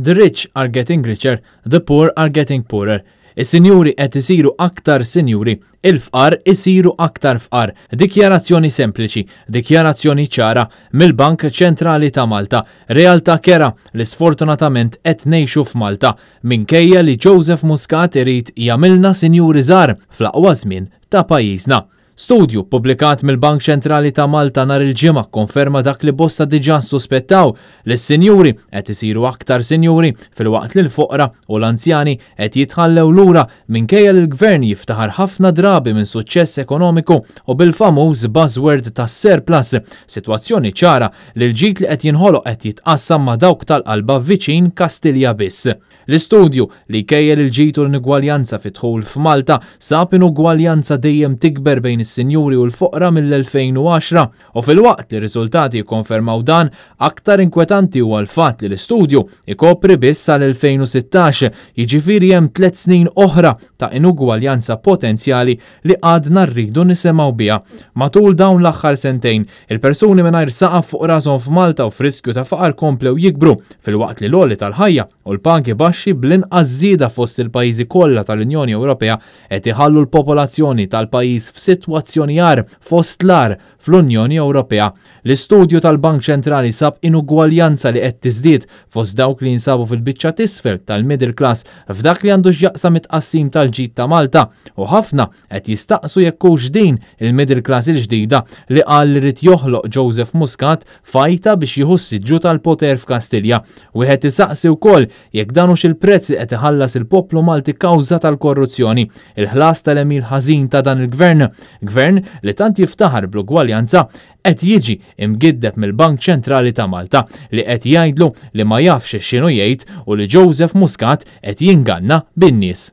The rich are getting richer, the poor are getting poorer. Is-sinjuri qed isiru aktar sinjuri, il-fqar isiru aktar fqar. Dikjarazzjoni sempliċi, dikjarazzjoni ċara mill-Bank Ċentrali ta' Malta. Realtà kerha li sfortunatament qed ngħixu f'Malta, minkejja li Joseph Muscat irid jagħmilna sinjuri żgħar fl-aqwa żmien ta' pajjiżna. Studju ppubblikat mill-Bank Ċentrali ta' Malta nhar il-Ġimgħa kkonferma dak li bosta diġà ssuspettaw, li s-sinjuri qed isiru aktar sinjuri filwaqt li l-foqra u l-anzjani qed jitħallew lura minkejja li l-Gvern jiftaħar ħafna drabi minn suċċess ekonomiku u bil-famuż buzzword tas-surplus, sitwazzjoni ċara li l-ġid li qed jinħoloq qed jitqassam ma' dawk tal-qalba viċin Kastilja biss. L-istudju, li jkejjel il-ġid u l-inugwaljanza fid-dħul f'Malta, sab inugwaljanza dejjem tikber bejn is-sinjuri u l-foqra mill-2010. U filwaqt li r-riżultati jikkonfermaw dan, aktar inkwetanti huwa l-fatt li l-istudju ikopri biss sal-2016, jiġifieri hemm tlett snin oħra ta' inugwaljanza potenzjali li għadna rridu nisimgħu biha. Matul dawn l-aħħar sentejn, il-persuni mingħajr saqaf fuq rashom f'Malta u f'riskju ta' faqar komplew jikbru, filwaqt li l-għoli tal-ħajja u l-pagi baxxi bl-inqas żieda fost il-pajjiżi kollha tal-Unjoni Ewropea qed iħallu l-popolazzjoni tal-pajjiż f'sitwazzjoni agħar fost l-agħar fl-Unjoni Ewropea. L-istudju tal-Bank Ċentrali sab inugwaljanza li qed tiżdied fost dawk li jinsabu fil-biċċa t'isfel tal-middle class f'dak li għandu x'jaqsam it-tqassim tal-ġid ta' Malta u ħafna qed jistaqsu jekk hux din il-middle class il-ġdida li qal li ried joħloq Joseph Muscat f'għajta biex jieħu s-siġġu tal-poter f'Kastilja. Wieħed isaqsi wkoll jekk dan hux il-prezz li qed iħallas il-poplu Malti kawża tal-korruzzjoni, il-ħlas tal-għemil ħażin ta' dan il-Gvern, Gvern li tant jiftaħar bl-ugwaljanza, qed jiġi imgiddeb mill-Bank Ċentrali ta' Malta li qed jgħidlu li ma jafx x'inhu jgħid u li Joseph Muscat qed jinganna bin-nies.